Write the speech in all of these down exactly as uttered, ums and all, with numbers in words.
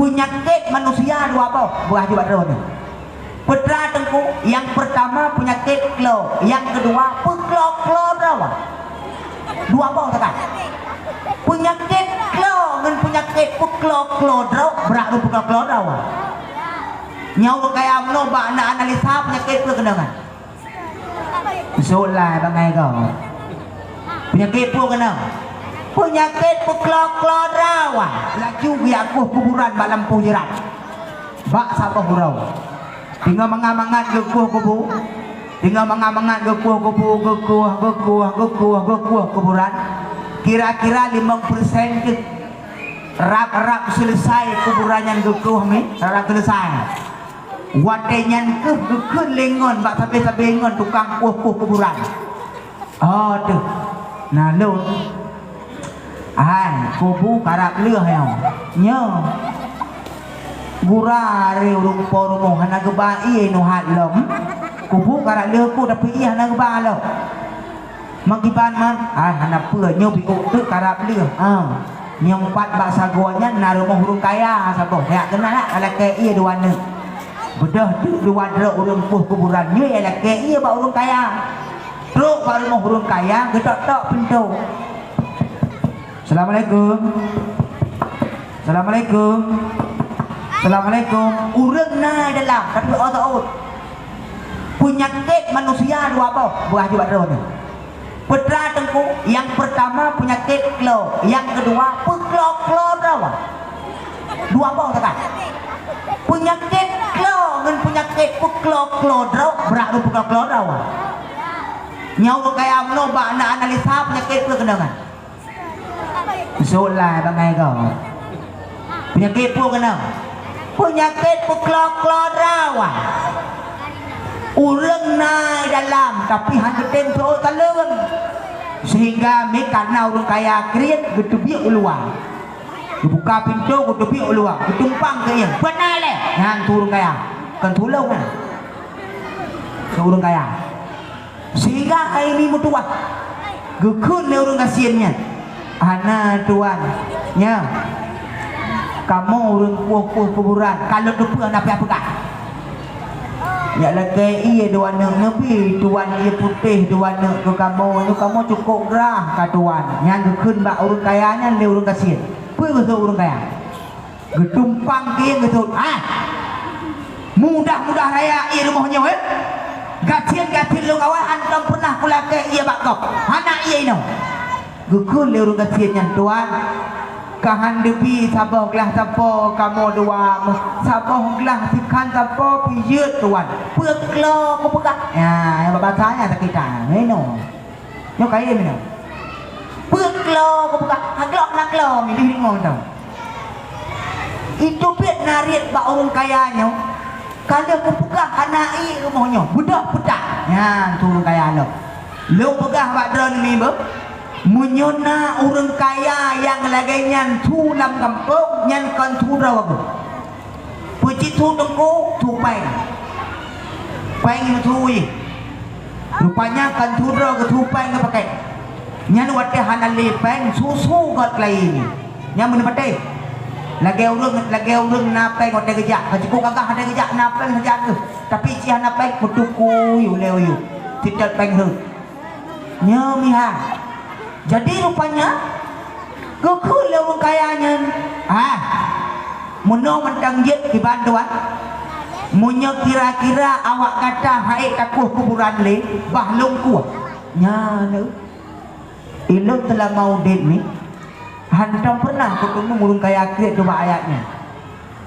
Peunyakét manusia dua boh, beurah jeuet bak droeneuh. Peue teuma Teungku, nyang peurtama peunyakét klo, nyang keudua peuklo-klo droe. Dua boh that. Peunyakét klo ngon peunyakét peuklo-klo droe, brat ureuëng peuklo-klo droe. Nyoe ureuëng kaya meunoe bak na analisa peunyakét peue keunong nyan. Sôk lai bangai gob. Peunyakét peue keunong? Peunyakét peuklo-klo droe. Laju geujak kueh kuburan bak lampôh jeurat. Bak saboh uroe. Teungoh mangat-mangat geukueh kubu. Teungoh mangat-mangat geukueh kubu, geukueh, geukueh, geukueh, geukueh kuburan. Kira-kira limong persen teuh. Rab-rab seuleusai kuburan nyan geukueh mi, rab-rab seuleusai. Watée nyan keuh geukheun lé ngon bak sabe-sabe ngon tukang kueh-kueh kuburan. Oh teuh, na lôn. Hai, kubu karab lheueh nyoe. Nyoe. Gura re ureuëng po rumoh hana geuba ié nuhat lom. Kubu karab lheueh ku tapi ié hana geuba lom. Meukiban man, ah hana peue nyoe biôk teuk karab lheueh. Ah. Nyang pat bak sagoe nyan na rumoh ureuëng kaya saboh. Jak keunan nak lakée ié dua neuk. Beudôh teuk dua droe ureuëng kueh kuburan nyoe lakée ié bak ureuëng kaya. Trok bak rumoh ureuëng kaya geutok-tok pintoe. Assalamualaikum. Assalamualaikum. Assalamualaikum. Ureuëng na dalam tapi oh taot. Peunyakét manusia dua boh, beurah jeuet bak droeneuh. Peue teuma Teungku, nyang peurtama peunyakét klo, nyang keudua peuklo-klo droe. Dua boh that. Peunyakét klo ngon peunyakét peuklo-klo droe, brat ureuëng peuklo-klo droe. Nyoe ureuëng kaya meunoe bak na analisa peunyakét peue keunong nyan. Sôk lai bangai gob. Peunyakét peue keunong? Peunyakét peuklo-klo droe. Ureuëng na dalam tapi hana geutem seuôt saleuem. Sehingga mi karena ureuëng kaya kriet geuteubiet u luwa. Geubuka pintoe geuteubiet u luwa, geutumpang keu ié. Beuna lé. Nyan tu ureuëng kaya. Kon tulông nyan. Keu ureuëng kaya. Sehingga hai mi meutuwah geukheun lé ureuëng gasien nyan, "Hana tuan, nya kamoe ureuëng kueh-kueh kuburan, ka lôn teupeue hana payah peugah. Nyak lakée ié dua neuk neubi tuan ié putéh dua neuk keu kamoe, nyoe kamoe cukôp grah ka tuan." Nyan geukheun bak ureuëng kaya nyan lé ureuëng gasien. Peue geuseuôt ureuëng kaya? Geutumpang keu ié geuseuôt. Ah! Mudah-mudah raya ié rumoh nyoe, eh? Gasien-gasien lôn awai hántom peunah kulakée ié bak gob. Hana ié inoe. Geukheun lé ureuëng gasien nyan, "Tuan, ka hán neubi saboh glah sampoe kamoe dua, saboh glah sikhan sampoe pih jeuet, Tuan." Peue klo kupeugah? Ya, bak basa nyan sakita. Inoe. Nyoe kayém nyoe. Peue klo kupeugah, ha glok na klo mi deuh deungoe tau. Itu pih na riet bak ureuëng kaya nyoe. Ka lheueh kupeugah hana ié rumoh nyoe, beudôh peutak. Nyan tu ureuëng kaya lom. Lôn peugah bak droeneuh mi beuh, meunyoe na ureuëng kaya nyang lagée nyan su lam gampông, nyan kon su droe geuh. Peue cit su teungku, su péng. Péng nyang su jih. Rupanya kon su droe geuh, su péng geuh pakèk. Nyan watée hana lé péng, su-su göt keulayie nyan. Nyan meunan patéh. Lagée ureuëng, lagée ureuëng na péng watée geujak, ka cukôp gagah watée geujak na péng sajan geuh. Tapi cit hana péng, meutukui ulée uyuek. Sitot péng rhot. Nyoe meuhan. Jadi rupanya, geukheun lé ureuëng kaya nyan, "Ah, meunoe mantong jeuet kiban tuan. Meunyoe kira-kira awak gata han ék takueh kuburan lé, bah lôn kueh." Nyan, ilôn seulama udeb ni, hántom peureunah kuteumeung ureuëng kaya kriet ubak ayat nyan.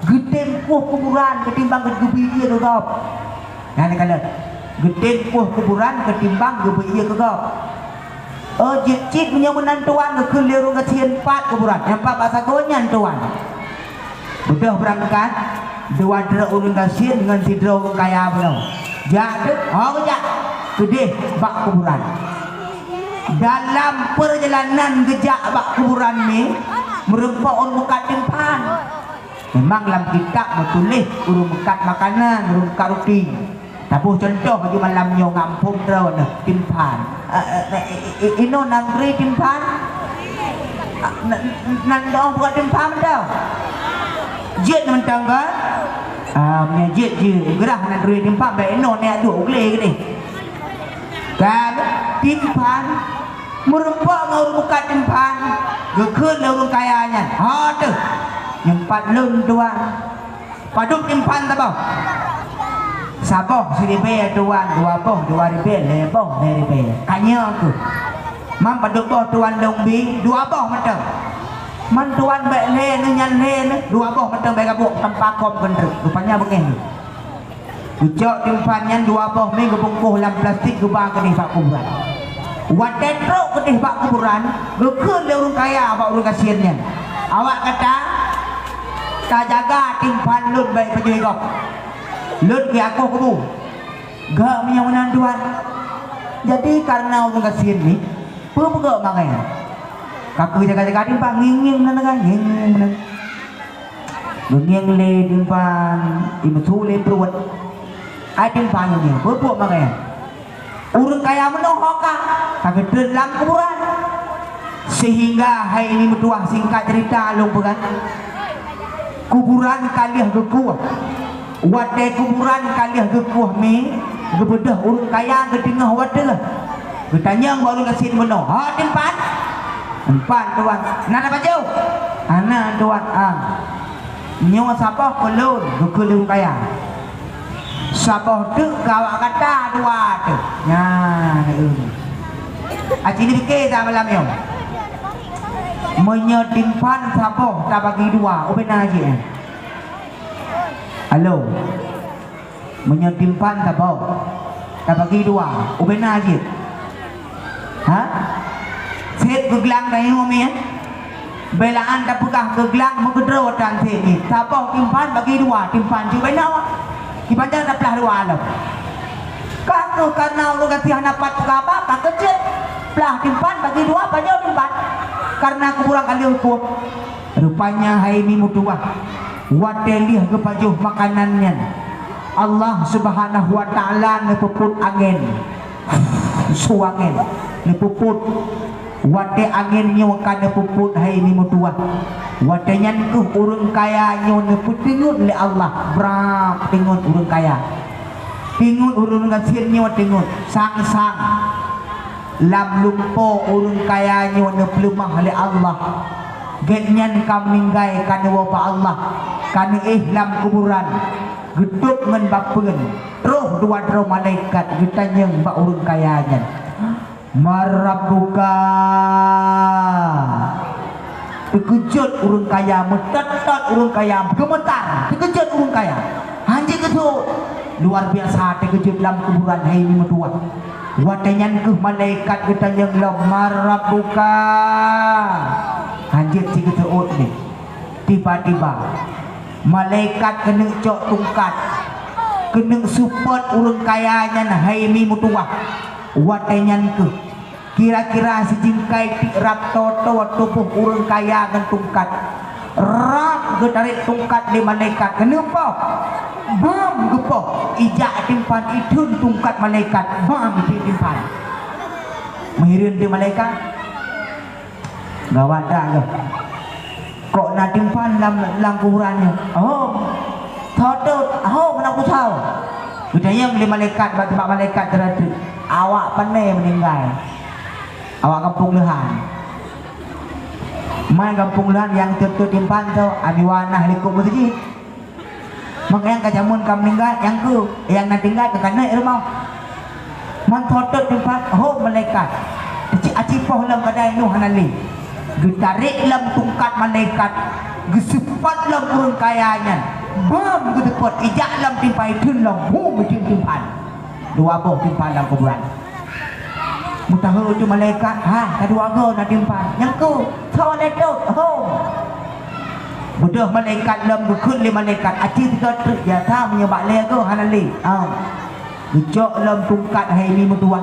Geutem kueh kuburan ketimbang geubri ié keu gob. Nyan kalon. Geutem kueh kuburan ketimbang geubri ié keu gob. Oh, jeuet cit meunyoe meunan tuan, geukheun lé ureuëng gasien, "Pat kuburan?" "Nyan pat bak sagoe nyan tuan." Beudôh beurangkat, dua droe ureuëng gasien ngon sidroe ureuëng kaya bunoe. Jak deuh, oh geujak. Keudeh bak kuburan. Dalam peurjalanan geujak bak kuburan nyan, meureumpok ureuëng meukat timphan. Memang lam kitab meutuléh ureuëng meukat makanan, ureuëng meukat ruti. Taboh cuntoh bak malam nyoe gampông droeneuh timphan. Eh, eh, eh, eh, inoe nanggroe timphan? Ah, na-, na-, nan dong buka timphan dah. Jeuet mantong kan? Ah, meunyoe jeuet, jeuet. Gerah nan rui timphan, bèk inoe neujak duek u glé keudéh. Kan? Timphan. Meurumpok ngon ureueng buka timphan. Geukheun lé ureueng kaya nyan. Ha teuh. Nyoe pat lôn tuan. Padub timphan saboh? Saboh siribèe tuan, dua boh dua ribèe, lhèe boh lhèe ribèe. Ka nyoe keuh. Man padub boh tuan dong bi, dua boh mantong. Man tuan bèk lhèe nyoe nyan lhèe nyoe, dua boh mantong bèk gabuek tanpa kôm keudroe. Rupanya beungèh nyoe. Geucok timphan nyan dua boh mi geubungkôh lam plastik geuba keudéh bak kuburan. Watèe trok keudéh bak kuburan, geukheun lé ureueng kaya bak ureueng gasien nyan. Awak gata, tajaga timphan lôn bèk pajoh gob. Lôn keu akoh kubu. Gak meunyoe meunan tuan. Jadi kareuna ureueng gasien nyoe, peue peugah makai? Ka keuh jaga-jaga timphan ngieng-ngieng meunan kan, ngieng-ngieng meunan. Geungieng lé timphan, imeusu lé pruet. Ai timphan nyoe, peue-peue makai? Ureueng kaya meunoe ho ka, ka geutreun lam kuburan. Sehingga hai mi meutuwah, singkat cerita lôn peugah, kuburan ka lheueh geukueh. Watèe kuburan ka lheueh geukueh mi, geubeudôh ureueng kaya geuteungoh watèe. Geutanyong bak ureueng gasien bunoe, "Ho timphan?" "Timphan, Tuan." "Na tapajoh?" "Hana, Tuan." "Ah. Nyoe saboh keu lôn," geukheun lé ureueng kaya. "Saboh teuk keu awak gata dua teuk." Nyan, eh. Aci ni pike that malam nyoe. Meunyoe timphan saboh tabagi dua, ubena jih, eh. Halo. Meunyoe timphan saboh, tabagi dua, ubena jih. Ha? Sép geuglang tanyoe mi, eh? Beulaan tapeugah geuglang meugeudroe tan sép mi. Saboh timphan bagi dua, timphan cit ubena. Kiban dah taplah dua lom. Ka keuh kareuna ureueng gasien hana pat peugah haba, ka keuh cit. Plah timphan bagi dua, pajoh timphan. Kareuna kuburan ka lheueh kueh. Rupanya hai mi meutuwah, watèe lheueh geupajoh makanan nyan, Allah Subhanahu wa Ta'ala neupeupot angén. Su angén neupeupot. Watèe angén nyoe ka neupeupot hai mi meutuwah, watèe nyan keuh ureueng kaya nyoe neupeuteungeut lé Allah. Brab teungeut ureueng kaya. Teungeut ureueng gasien nyoe teungeut. Sang-sang. Lam lumpoe ureueng kaya nyoe neupeuleumah lé Allah. Gobnyan ka meuninggai ka neuwoe bak Allah, ka neuéh lam kuburan, geutôb ngon bapeuen, troh dua droe malaikat geutanyong bak ureueng kaya nyan, "Man rabbuka?" Teukeujot ureueng kaya, meutot-tot ureueng kaya, geumeutar, teukeujot ureueng kaya. Hanjeuet geuseuôt. Luar biasa teukeujot lam kuburan hai mi meutuwah. Watèe nyan keuh malaikat geutanyong lom, "Man rabbuka?" Hanjeuet sigeuseuôt lé. Tiba-tiba, malaikat keuneuk cok tungkat, keuneuk seupôt ureueng kaya nyan hai mi meutuwah. Watèe nyan keuh, kira-kira sijingkai pih rab toe-toe tuboh ureueng kaya ngon tungkat. Rab geutarek tungkat lé malaikat keuneuk poh. Bam geupoh, ijak timphan itheun tungkat malaikat, bam itheun timphan. Meuhireuen teuh malaikat. Gawat that keuh. Kok na timphan lam, lam kuburan nyoe? Oh, thot-thot, oh, meunan kusoe. Geutanyong lé malaikat, bak, bak malaikat teurateuek, "Awak pane meuninggai?" "Awak gampông Leuhan." "Man gampông Leuhan nyang thot-thot timphan soe?" "Amiwa na likot meuseujid." "Maka nyang ka jameun ka meuninggai, nyang keu, nyang na tinggai keu keuneuk rumoh." "Man thot-thot timphan?" "Hom malaikat. Aci, aci poh lom kadai nyoe hana lé." Geutarek lom tungkat malaikat, geuseupôt lom ureueng kaya nyan. Bam geuseupôt, ijak lom timphan itheun lom, bum itheun timphan. Dua boh timphan lam kuburan. Meutahu teuh malaikat, "Ha, ka dua goe na timphan." "Nyang keu, soe lé thot?" "Hom." Beudôh malaikat lom geukheun lé malaikat, "Aci sigoe treuk, biasa meunyoe bak lhèe goe hana lé." Ha. Geucok lom tungkat hai mi meutuwah.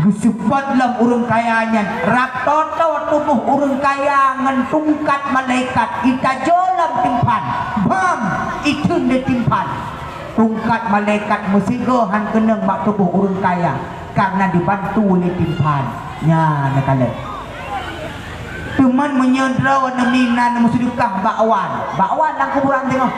Geuseupôt lom ureueng kaya nyan, rab toe-toe tuboh ureueng kaya ngon tungkat malaikat, itajoe lom timphan. Bam! Itheun lé timphan. Tungkat malaikat meusigoe han keunong bak tuboh ureueng kaya, kareuna dibantu lé timphan. Nyan neukalon. Teuma meunyoe droeneuh mi na neumeuseudekah bakwan, bakwan lam kuburan teungoh.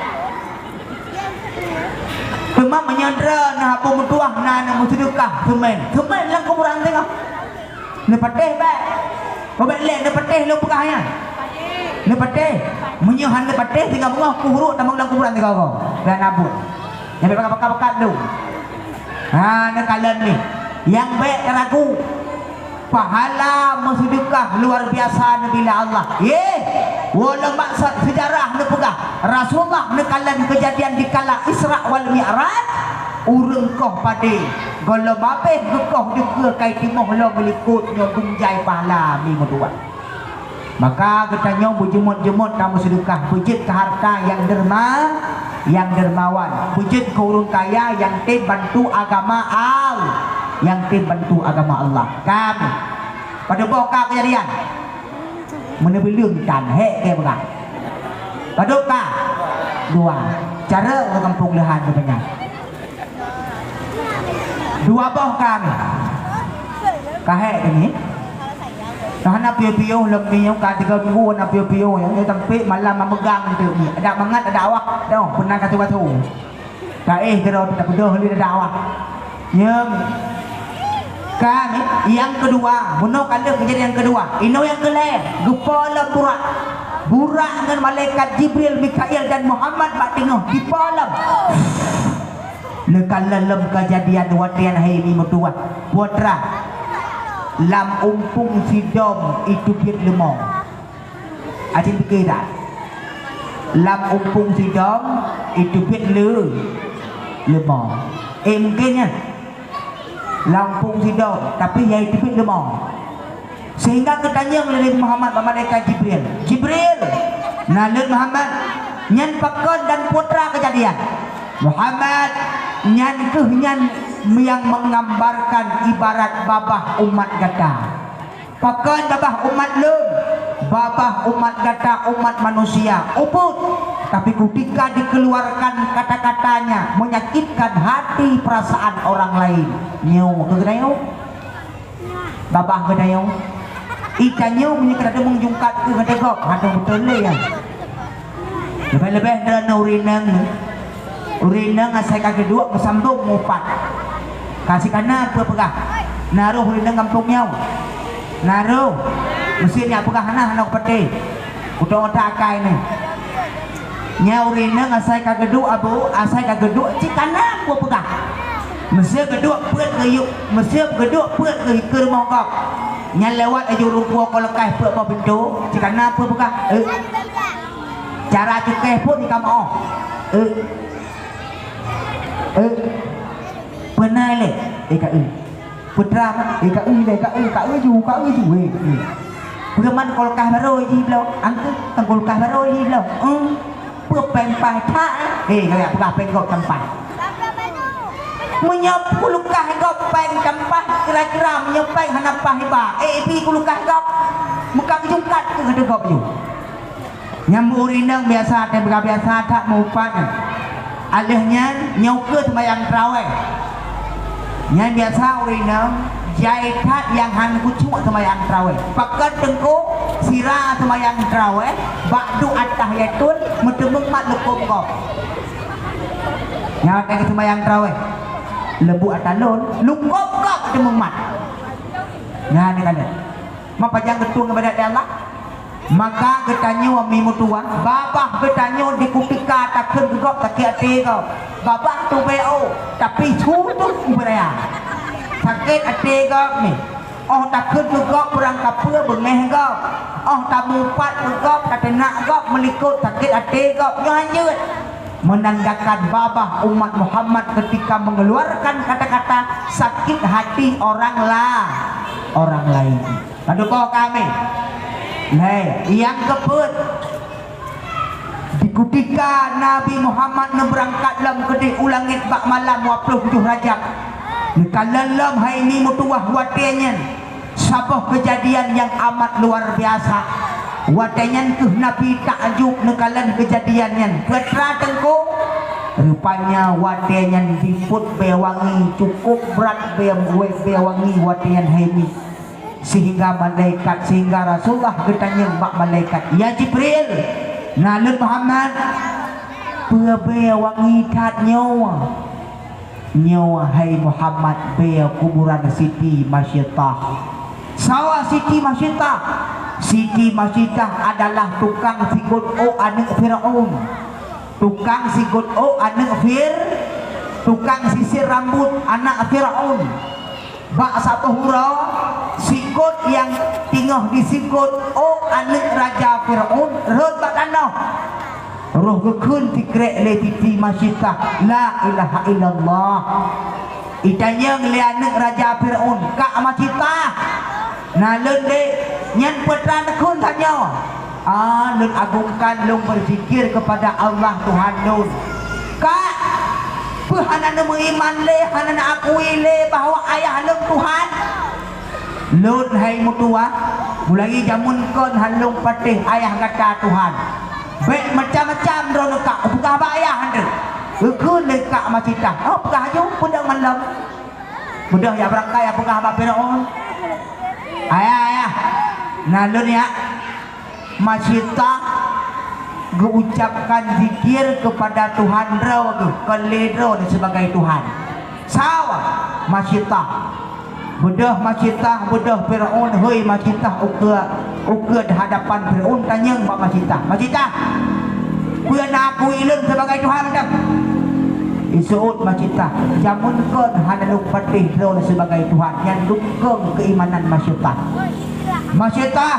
Teuma meunyoe droeneuh Abu Meutuah na neumeuseudekah seumén, seumén lam kuburan teungoh. Neupatéh bèk. Bèk lé neupatéh lôn peugah nyan. Neupatéh. Meunyoe hana neupatéh, singoh beungoh kuh rhot tamong lam kuburan singoh goe. Dan abot. Nyang bèk pakat-pakat lôn. Ha, neukalon ni. Nyang bèk ragu. Pahala meuseudekah luar biasa neubila Allah. Yeh, walau maksud sejarah neupeugah, Rasulullah neukalon kejadian dikala Isra wal Mi'raj, ureueng koh padé, gohlom abéh geukoh dikeue kai timoh lom meulikot nyoe beunjai pahala mi meutuah. Maka geutanyoe beujeuet-jeuet tameuseudekah, beujeuet keu harta nyang derma, nyang dermawan, beujeuet keu ureueng kaya nyang tem bantu agama Al-, nyang tem bantu agama Allah. Kami. Padub boh ka keujadian? Meuneubileung tan, hék keu beurang. Padub ka? Dua. Cara ureueng gampông leuhan geupeunyan. Dua boh ka mi. Ka hék teungi. Ka hana piôh-piôh lom mi nyoe ka tiga minggu hana piôh-piôh nyoe, nyoe sampai malam memegang teuk mi. Ada mangat, ada awak. Doh, pernah kata batu. Taéh keudroe tapeudôh lé dakwah. Nyang ka ni, nyang keudua, bunoe ka lheueh kejadian keudua. Inoe nyang keulhèe, geupo lom Burak. Burak ngon malaikat Jibril, Mikail dan Muhammad bak teungoh dipo lom. Neukalon lom kejadian watèe nyan hai mi meutuah. Putra, lam umpung sidom iteubiet leumô. Aci pike that. Lam umpung sidom iteubiet le-, leumô. Eh, mungkin nyan. Lam umpung sidom, tapi nyang iteubiet leumô. Sehingga geutanyong lé Nabi Muhammad bak malaikat Jibril, "Jibril, na lôn Muhammad, nyan pakon dan putra keujadian?" "Muhammad, nyan keuh nyan nyang meunggambarkan ibarat babah umat gata." "Pakon babah umat lôn?" "Babah umat gata umat manusia, ubit. Tapi kutika dikeluarkan kata-katanya menyakitkan hati perasaan orang lain." Nyoe keuh geutanyoe. Babah geutanyoe. Itanyoe meunyoe ka teumeung jungkat keuh gata gob, hana beutôi lé nyan. Leubeh-leubeh droeneuh ureueng inong, ureueng inong asai ka geuduek meusambong mupat. Ka sikana peue peugah, "Na roh ureueng inong gampông nyoe? Na roh?" Meusé nyak peugah, "Hana, hana kupatéh. Kuto otak akai nyoe." Nyan ureueng inong asai ka geuduek abu, asai ka geuduek cit kana peue peugah. Meusé geuduek peuet geuyue, meusé geuduek peuet geuyue keu rumoh gob. Nyan lewat laju ureueng tuha kolokah peuet boh pintoe, cit kana peue peugah, "Eh." Cara cukéh pun ka meu'oh. Eh. Eh. Peue na lé? Eh, ka eh. Putra, eh, ka eh lé, ka eh, ka eh ju, ka eh ju, eh, eh. Peue man kulkas barô jih bloe? Angkeuh, kan kulkas barô jih bloe. Eh. Peue péng paih that, eh? Eh, ka jak peugah péng gob tampah. Meunyoe kulkas gob péng tampah, kira-kira meunyoe péng hana paih iba, eh, ibi kulkas gob. Meukat jungkat keu geutanyoe gob ju. Nyang ureueng inong biasa, teubiasa that meuupat nyan. Alheuh nyan, nyoe keuh seumayang traweh. Nyan biasa ureueng inong jai that nyang han khusyuk seumayang traweh. Pakon teungku, sira seumayang traweh, bak duek atah yaitun, meuteumeung mat lukôm gob. Nyan watèe geuseumayang traweh, leubuk ata lôn, lukôm gob meuteumeung mat. Nyan ni ka lheueh. Ma pajan geutueng ibadat di Allah? Maka geutanyoe mi meutuwah, babah geutanyoe di kutika takheun keu gob sakét até gob. Babah tubée ôh, tapi su teuh ubé raya. Sakét até gob nyoe. Óh takheun keu gob beurangkapeue beungéh gob. Óh tameuupat keu gob, tateunak gob meulikot sakét até gob. Nyoe hanjeuet. Menandakan babah umat Muhammad ketika mengeluarkan kata-kata sakit hati orang la-, orang lain. Padub boh kami. Lhèe, nyang keupeuet, di kutika Nabi Muhammad neubeurangkat lom keudeh u langét bak malam dua puluh tujoh Rajab, neukalon lom hai mi meutuwah watée nyan saboh keujadian nyang amat luar biasa. Watée nyan keuh Nabi takjub neukalon keujadian nyan. Peue teuma teungku? Rupanya watée nyan jipôt bée wangi, cukup brat bée, bée wangi watée nyan hai mi. Sehingga malaikat, sehingga Rasulullah geutanyong bak malaikat, "Ya Jibril, na lôn Muhammad, peue bèe wangi that nyoe?" "Nyoe, hai Muhammad, bèe kuburan Siti Masyittah." "Soe Siti Masyittah?" "Siti Masyittah adalah tukang sigot ôk aneuk Firaun. Tukang sigot ôk aneuk Fir-, tukang sisir rambut anak Firaun. Bak saboh uroe, sigot nyang teungoh jisigot ôk aneuk Raja Firaun rhot bak tanoh. Roh geukheun sikrek lé Siti Masyittah, 'La ilaha illallah.'" Itanyong lé aneuk Raja Firaun, "Kak Masyittah, na lôn dek, nyan peue teuma neukheun tanyoe?" "Ah, lôn agungkan, lôn beuzikir keupada Allah Tuhan lôn." "Kak, peue hana neumeuiman lé, hana neuakui lé bahwa ayah lôn Tuhan?" "Lôn hai meutuah, mulai jameun kon han lôn patéh ayah gata Tuhan. Bèk macam-macam droeneuh kak, peugah bak ayah han teuh." Geukheun lé kak Masyittah, "Oh, peugah aju, peudong mandum." Beudôh jak beurangkat jak peugah bak Firaun, "Ayah, ayah, na lôn jak." Masyittah geuucapkan zikir keupada Tuhan droe geuh, kon lé droe sibagai Tuhan. Sawa Masyittah. Beudôh Masyittah, beudôh Firaun, hôi Masyittah, ukeue, ukeue di hadapan Firaun, tanyong bak Masyittah, "Masyittah, peue na akui lôn sibagai Tuhan mantong?" Iseuôt Masyittah, "Jameun kon hana lôn patéh droe sibagai Tuhan." Nyan dukong keuimanan Masyittah. "Masyittah,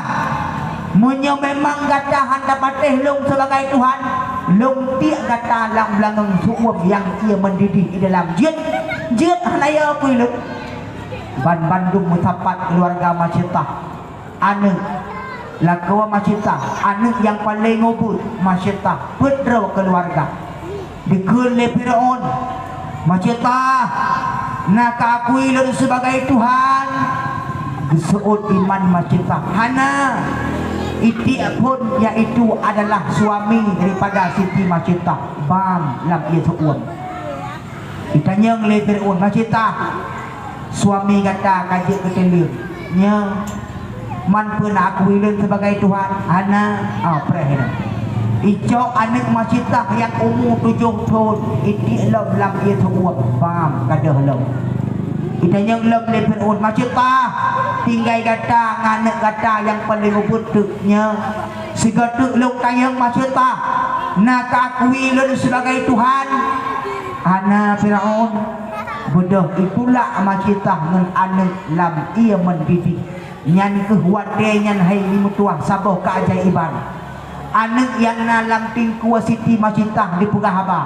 meunyoe memang gata han tapatéh lôn sibagai Tuhan, lôn tiek gata lam blangeung su'uem nyang ie meundidih di dalam. Jeuet, jeuet hana yö akui lôn." Ban bandum meusapat keuluwarga Masyittah. Aneuk lakoe Masyittah, aneuk nyang paleng ubit Masyittah, peuet droe keuluwarga. Dikheun lé Firaun, "Masyittah, na ka akui lôn sibagai Tuhan?" Geuseuôt iman Masyittah, "Hana, itiek phon, yaitu adalah suami daripada Siti Masyittah, bam lam ie su'uem." Itanyong lé Firaun, "Masyittah, suami gata ka jeuet keu teuleueng, nyoe man peue na akui lôn sibagai Tuhan?" "Hana." "Ah, preh nyoe." Icok aneuk Masyittah nyang umu tujoh thon, itiek lom lam ie su'uem, bam, gadôh lom. Itanyong lom lé Firaun, "Masyittah, tinggai gata ngon aneuk gata nyang paleng ubit teuk nyoe?" "Sigoe teuk lôn tanyong, Masyittah, na ka akui lôn sibagai Tuhan?" "Hana, Firaun." Beudôh itulak Masyittah ngon aneuk lam ie meundidih. Nyan kheueh watèe nyan hai meutuah saboh keuajaiban. Aneuk nyang na lam teungku Siti Masyittah jipeugah haba.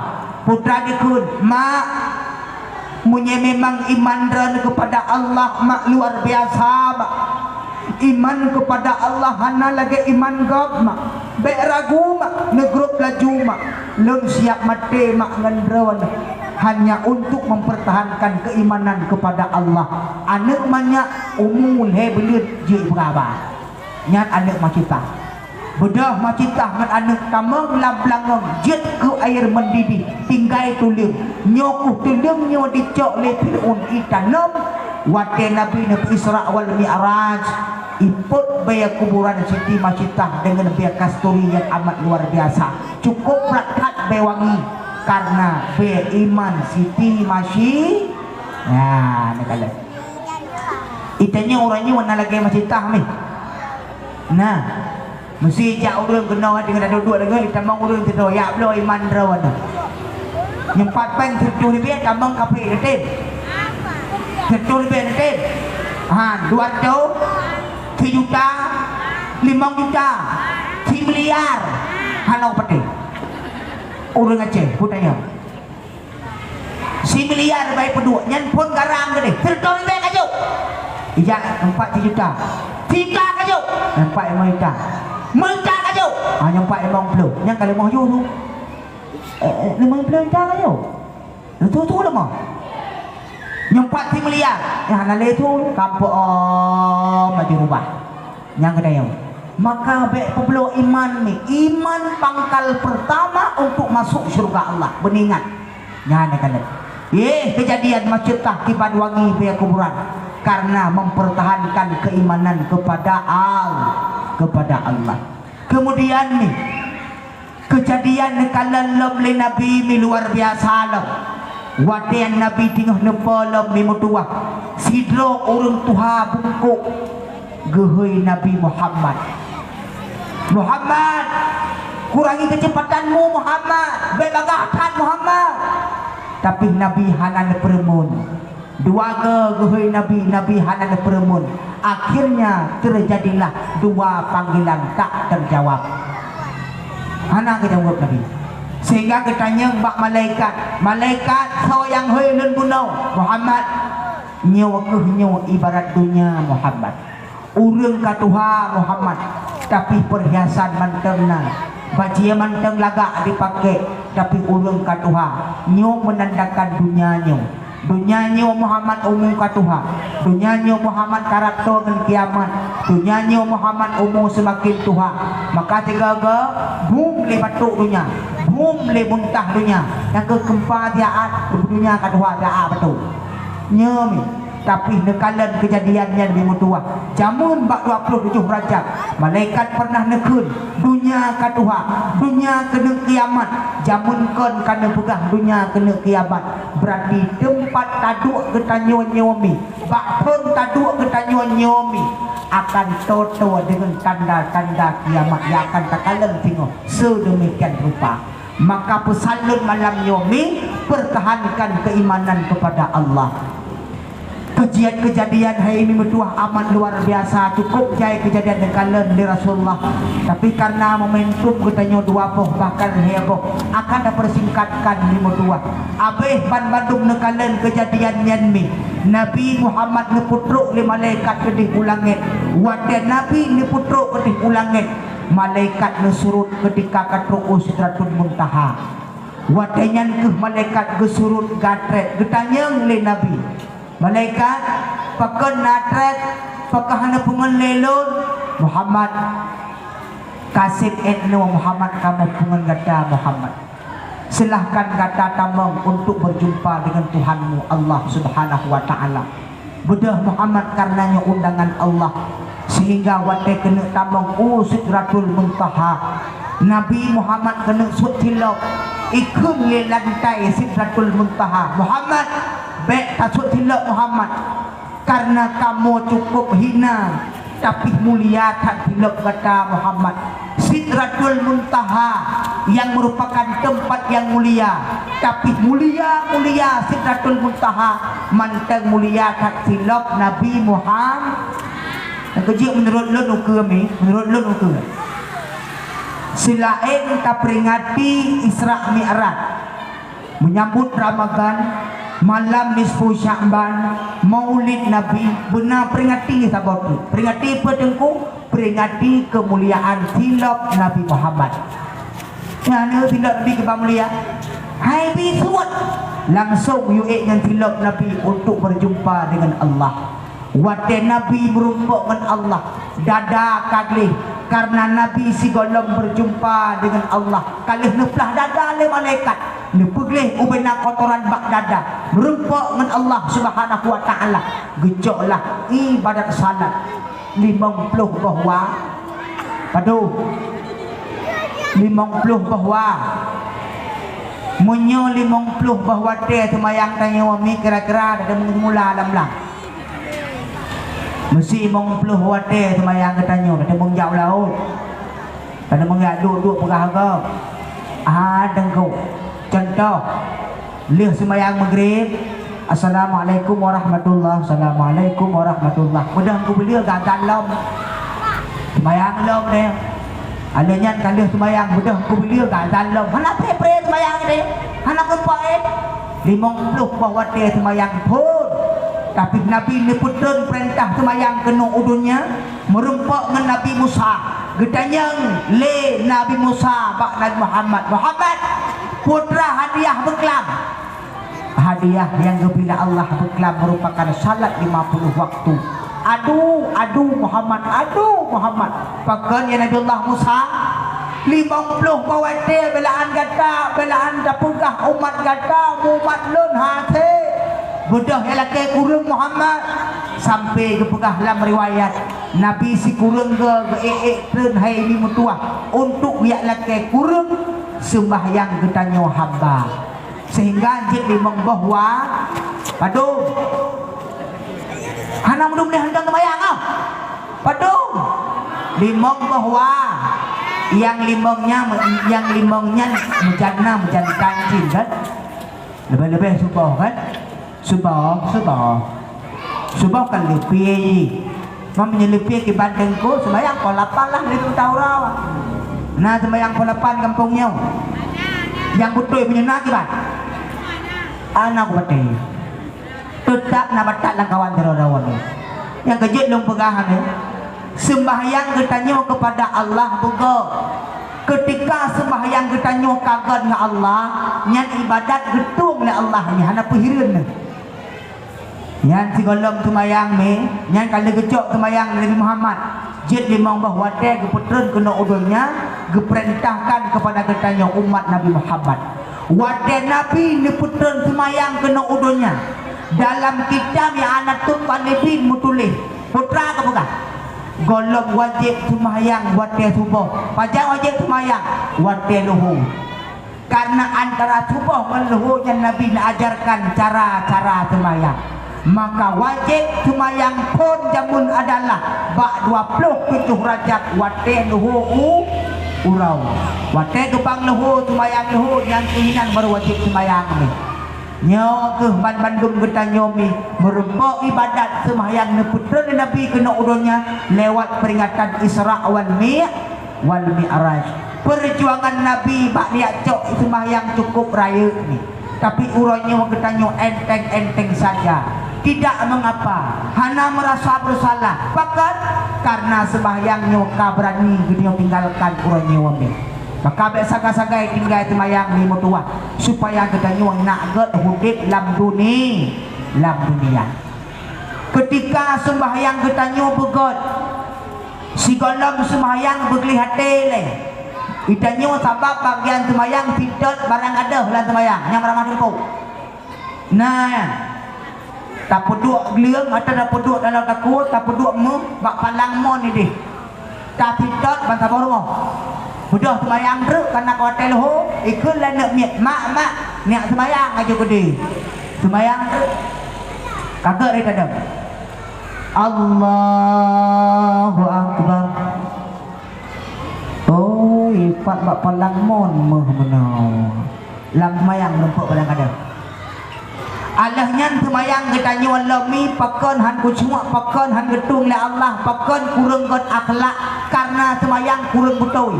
Putra jikheun, "Mak, meunyoe memang iman droeneuh keupada Allah, Mak, luar biasa, Mak. Iman keupada Allah hana lagèe iman gob, Mak. Bèk ragu, Mak, neugrôp laju, Mak. Lôn siap maté, Mak, ngon droeneuh hanya untuk mempertahankan keimanan kepada Allah." Aneuk manyak umu lhèe buleuen jeuet jipeugah haba. Nyan aneuk Masyittah. Beudôh Masyittah ngon aneuk tamong lam blangeung jeuet keu air meundidih tinggai tuleueng. Nyoe kheueh tuleueng nyoe jicok lé Firaun jitanom watèe Nabi neupeu Isra wal Mi'raj. Ipôt bèe kuburan Siti Masyittah deungon bèe kasturi nyang amat luar biasa. Cukôp brat that bèe wangi karena bèe iman Siti Masyi-, nah, neukalon. Itanyong ureueng nyoe na lagèe Masyittah mih. Nah, meusti jak ureueng keunoe deungon duek-duek lagèe itamong ureueng sidroe, jak bloe iman droeneuh. Nyoe pat pèng sireutoh ribèe tamong kafé neutem. Sireutoh ribèe neutem. Ha, dua reutôh, sijuta, limong juta, similiar. Hana patéh. Ureueng Aceh, kutanyong. Similiar bai peuduek nyan phon garang keudeh. Sireutoh ribèe ka jok. Ijak empat juta. Sika ka jok. Empat limong juta. Meuta ka jok. Ah, nyoe empat limong ploh. Nyan ka limong juta. Eh, eh, limong ploh juta ka jok. Itu tu lama. Nyoe empat similiar. Nyan hana lé tu. Kampung, oh, maju rubah. Nyang keudayong. Maka bèk peubloe iman ni. Iman pangkal pertama untuk masuk syurga Allah. Beuingat. Nyan ka lheueh. Yeh, keujadian Masyittah kiban wangi bèe kuburan. karena mempertahankan keimanan kepada Al-, kepada Allah. Kemudian ni, kejadian neukalon lom lé Nabi mi luar biasa lom. Watée Nabi teungoh neupo lom mi meutuwah, sidroe ureuëng tuha bungkôk geuhôi Nabi Muhammad, "Muhammad, kurangi keucepatanmu, Muhammad! Bék bagah that, Muhammad!" Tapi Nabi hana neupeureumeun. Dua go geuhôi Nabi, Nabi hana neupeureumeun. Akhirnya, teujadilah dua panggilan tak teujawab. Hana geujaweueb Nabi. Sehingga geutanyong bak malaikat, "Malaikat, soe nyang hôi lôn bunoe?" "Muhammad, nyoe kheueh nyoe ibarat donya, Muhammad. Ureuëng ka tuha, Muhammad, tapi peurhiasan mantong na, bajée mantong lagak jipaké, tapi ureuëng ka tuha. Nyoe meunandakan donya nyoe. Donya nyoe, Muhammad, umu ka tuha. Donya nyoe, Muhammad, karab toe ngon kiamat. Donya nyoe, Muhammad, umu seumaken tuha." Maka sigoe-goe bum lé batuk donya, bum lé muntah donya, nyang keu keumpa siat, donya ka tuha siat batuk. Nyoe mi, tapi neukalon keujadian nyan mi meutuwah. Jameun bak dua ploh tujoh Rajab, malaikat pernah neukheun, "Donya ka tuha, donya keuneuk kiamat." Jameun kon ka neupeugah donya keuneuk kiamat, beurati teumpat taduek geutanyoe nyoe mi, bak phon taduek geutanyoe nyoe mi, akan toe-toe deungon tanda-tanda kiamat nyang akan takalon singoh seudeumikian rupa. Maka peusan lôn malam nyoe mi, pertahankan keimanan kepada Allah. Keujiat keujadian hai mi meutuwah amat luar biasa, cukup jai keujadian neukalon lé Rasulullah. Tapi karena momentum geutanyoe dua boh bahkan lhée boh, akan tapeursingkatkan mi meutuwah. Abéh banmandum neukalon keujadian nyan mi, Nabi Muhammad neupeutrok lé malaikat keudeh u langét. Watée Nabi neupeutrok keudeh u langét, malaikat neusurot keutika ka trok u Sidratul Muntaha. Watée nyan kheueh malaikat geusurot gatrét, geutanyong lé Nabi, "Malaikat, pakon na trét, pakon hana peungon lé lôn?" "Muhammad, ka seb 'et nyoe, Muhammad, kamoe peungon gata, Muhammad. Silahkan gata tamong untuk berjumpa dengan Tuhanmu Allah Subhanahu wa Ta'ala." Beudôh Muhammad, kareuna nyoe undangan Allah, sehingga watée keuneuk tamong u Sidratul Muntaha, Nabi Muhammad keuneuk sot silop, ikheun lé lantai Sidratul Muntaha, "Muhammad, bék tasot silop, Muhammad, kareuna kamoe cukup hina." Tapi mulia that silop gata, Muhammad. Sidratul Muntaha yang merupakan tempat yang mulia, tapi mulia-mulia Sidratul Muntaha mantong mulia that silop Nabi Muhammad. Nyang keujeuet, meunurot lôn ukeue mi, meunurot lôn ukeue, seulaén taperingati Isra Mi'raj, menyambut Ramadan, malam nisfu Sya'ban, Maulid Nabi, beuna peringati saboh teuk. Peringati peue Teungku? Peringati keumuliaan silop Nabi Muhammad. Nyan silop Nabi kiban mulia. Hai bi suet, langsong yue ék nyan silop Nabi untuk berjumpa dengan Allah. Watée Nabi meurumpok ngon Allah, dada ka gleh, kareuna Nabi sigohlom berjumpa dengan Allah, ka lheueh neuplah dada lé malaikat, neupeugleh ubena kotoran bak dada, meurumpok ngon Allah Subhanahu wa Ta'ala, geucoklah ibadat salat limong ploh boh wa-, padub, limong ploh boh wa-, meunyoe limong ploh boh watée seumayang tanyoe mi kira-kira dari mula lam-lam. Meusi limong ploh watée seumayang geutanyoe, geutanyoe meunjak u laôt. Geutanyoe meunjak duek-duek peugah gob. Ah, Teungku. Contoh, lheueh seumayang Maghrib, "Assalamualaikum warahmatullah, assalamualaikum warahmatullah." Beudôh keu beulieu gagal lom. Seumayang lom deh. Alèh nyan ka lheueh seumayang, beudôh keu beulieu gagal lom. Hana pré-pré seumayang deh. Hana kumpak eh. Limong ploh boh watée seumayang phon. Tapi Nabi neupeutreun peurintah seumayang keunoe u donya, meurumpok ngon Nabi Musa. Geutanyong lé Nabi Musa bak Nabi Muhammad, "Muhammad, peue treuk hadiah beuklam?" Hadiah nyang geubri lé Allah beuklam meurupakan salat lima puluh waktu. Adu, adu Muhammad, adu Muhammad. Pakon ya Nabiullah Musa? Limong ploh boh watée beulaan gata, beulaan tapeugah umat gata, umat lôn hase. Beudôh jak lakée kureueng Muhammad, sampai geupeugah lam riwayat, Nabi sikureueng goe geuék-ék treun hai mi meutuwah untuk jak lakée kureueng seumbahyang geutanyoe hamba. Sehingga jeuet limong boh wa-, padum. Hana meudum lé hantom seumayang ah. Padum. Limong boh wa. Nyang limong nyan, nyang limong nyan meujanna, meujantan cit kan. Leubeh-leubeh suboh kan? Suboh, suboh. Suboh kan leupie jih. Meunyoe leupie kiban teungku, seumayang poh lapan lah di Kota Urau. Na seumayang poh lapan gampông nyoe. Nyang beutôi meunyoe na kiban. Aneuk beutôi. Teutap na batat lam kawan droe-droe nyoe. Nyang keujeuet lôn peugah nyoe. Seumbahyang geutanyoe keupada Allah beugöt. Keutika seumbahyang geutanyoe ka göt ngon Allah, nyan ibadat geutueng lé Allah nyan hana peuhireuen. Nyan sigohlom seumayang mi, nyan ka lheueh geucok seumayang Nabi Muhammad. Jeuet limong boh watée geupeutreun keunoe u donya, geupeurintahkan keupada geutanyoe umat Nabi Muhammad. Watée Nabi neupeutreun seumayang keunoe u donya, dalam kitab nyang hana teup palibin meutuléh, Peue teuma geupeugah, gohlom wajéb seumayang watée suboh. Pajan wajéb seumayang? Watée leuhô. Kareuna antara suboh ngon leuhô nyan Nabi neuajarkan cara-cara seumayang. Maka wajéb seumayang phon jameun adalah bak dua ploh tujoh Rajab watée leuhô u uroe. Watée geubang leuhô, seumayang leuhô, nyang keuh inan baru wajéb seumayang nyoe. Nyoe kheueh banmandum geutanyoe mi meurumpok ibadat seumahyang neupeutreun lé Nabi keunoe u donya lewat peuringatan Isra wal Mi-, wal Mi'raj. Peujuangan Nabi bak neujak cok seumahyang cukup rayeuk mi. Tapi uroe nyoe geutanyoe enteng-enteng saja. Tidak mengapa, hana meurasa beusalah. Pakon? Kareuna seumahyang nyoe ka beurani geutanyoe tinggalkan uroe nyoe mi. Maka bék sagai-sagai tinggai seumayang lé meutuwah, supaya geutanyoe nak gét udép lam duni-, lam dunia. Keutika seumahyang geutanyoe beugét, sigohlom seumahyang beugleh até lé. Geutanyoe sabab bagian seumayang sitot barang gadôh lam seumayang nyang ramah teungku. Nah, tapeuduek gleueng atawa tapeuduek dalam takue, tapeuduek méuh bak palang mon idéh. Tasitot ban saboh rumoh. Beudôh seumayang treuk kana ka watée leuhô, ikheun lé aneuk miet, "Mak, mak, neujak seumayang laju keudéh." Seumayang treuk. Ka gét ri tadong. Allahu Akbar. Oh, ipat bak palang mon méuh meunoe. Lam seumayang meurumpok barang gadôh. Alheuh nyan seumayang geutanyoe lom mi pakon han khusyuk, pakon han geutueng lé Allah, pakon kureueng gét akhlak, kareuna seumayang kureueng beutôi.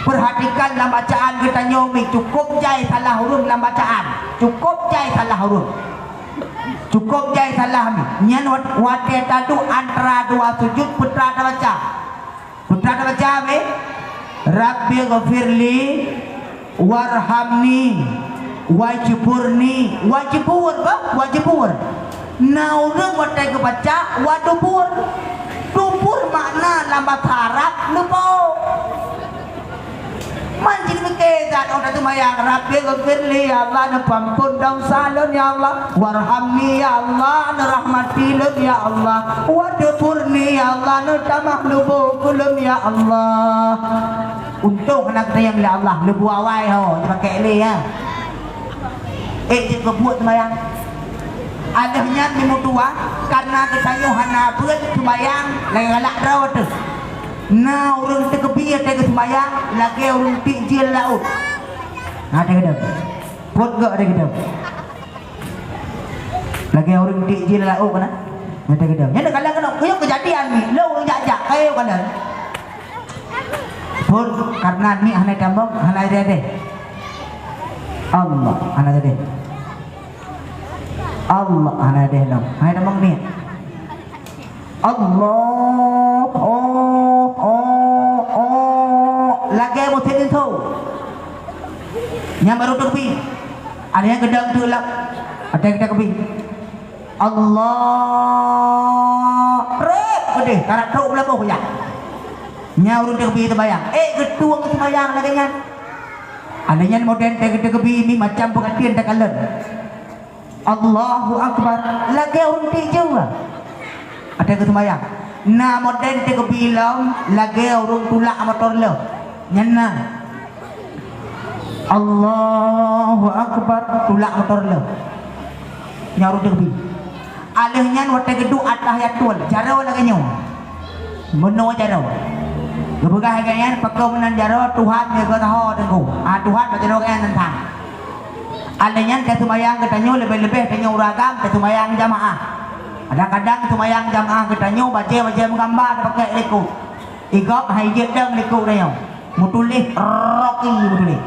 Peurhatikan lam bacaan geutanyoe mi, cukôp jai salah ureuëng lam bacaan, cukôp jai salah ureuëng. Cukôp jai salah mi. Nyan wat-, watée taduek antara dua sujut peue teuma tabaca. Peue teuma tabaca mi? Rabbighfirli warhamni wajburni. Wajbur, bah, wajbur. Na ureuëng watée geubaca wadubur. Dubur makna lam basa Arab leubô. Man jih mike zat ôh taseumayang, "Rabbighfirli, ya Allah, neupeuamphon desya lôn, ya Allah. Warhamni, ya Allah, neurahmati lôn, ya Allah. Wadburni, ya Allah, neutamah leubu keu lôn, ya Allah." Untông hana geutanyong lé Allah, leubu awai ho, dipakai lé, ya. Eh, jeuet keu buet seumayang. Alheuh nyan meutuwah, kareuna geutanyoe hana beuet seumayang lagée galak droe teuh. Na ureuëng teukeubi watée geuseumayang lagée ureuëng tiek jih lam laôt. Na teukeudeueng. Peuet gok teukeudeueng. Lagée ureuëng tiek jih lam laôt keunan. Na teukeudeueng. Nyan teukalon keunoe, keuyoe keujadian ni, lôn ureuëng jak-jak, kayée kalon. Peuet, kareuna ni hana tamong, hana ideh-ideh. Allah, hana ideh. Allah, hana ideh lom. Hana tamong ni. Allah, oh, oh, oh, lagée musém linto. Nyang barô teukeubi. Ada nyang geudong tu lak. Ada kita keubi. Allah. Trok keudeh, karak trok beulaboh ya. Nya ureuëng teukeubi teubayang. Eh, geutueng teubayang lagée nyan. Ada nyan modern teukeubi mi macam peugatian takalon. Allahu Akbar. Lagèe ureueng tiep jeuem lah. Watèe geuseumayang. Na model teukeubie lom lagèe ureueng tulak motor lom. Nyan na. Allahu Akbar, tulak motor lom. Nyan ureueng teukeubie. Alèh nyan watèe geuduek atahiyatul, jaroe lagèe nyoe. Meunoe jaroe. Geupeugah lagèe nyan, pakon meunan jaroe, Tuhan nyang geutanyoe teungku. Ah, Tuhan bak jaroe nyan tantang. Alèh nyan, taseumayang geutanyoe leubeh-leubeh tanyoe ureueng agam, taseumayang jamaah. Kadang-kadang seumayang jamaah geutanyoe bajèe-bajèe meugamba tapakèk likot. Igop hai jeuet dong likot tanyoe. Meutuléh Rocky meutuléh.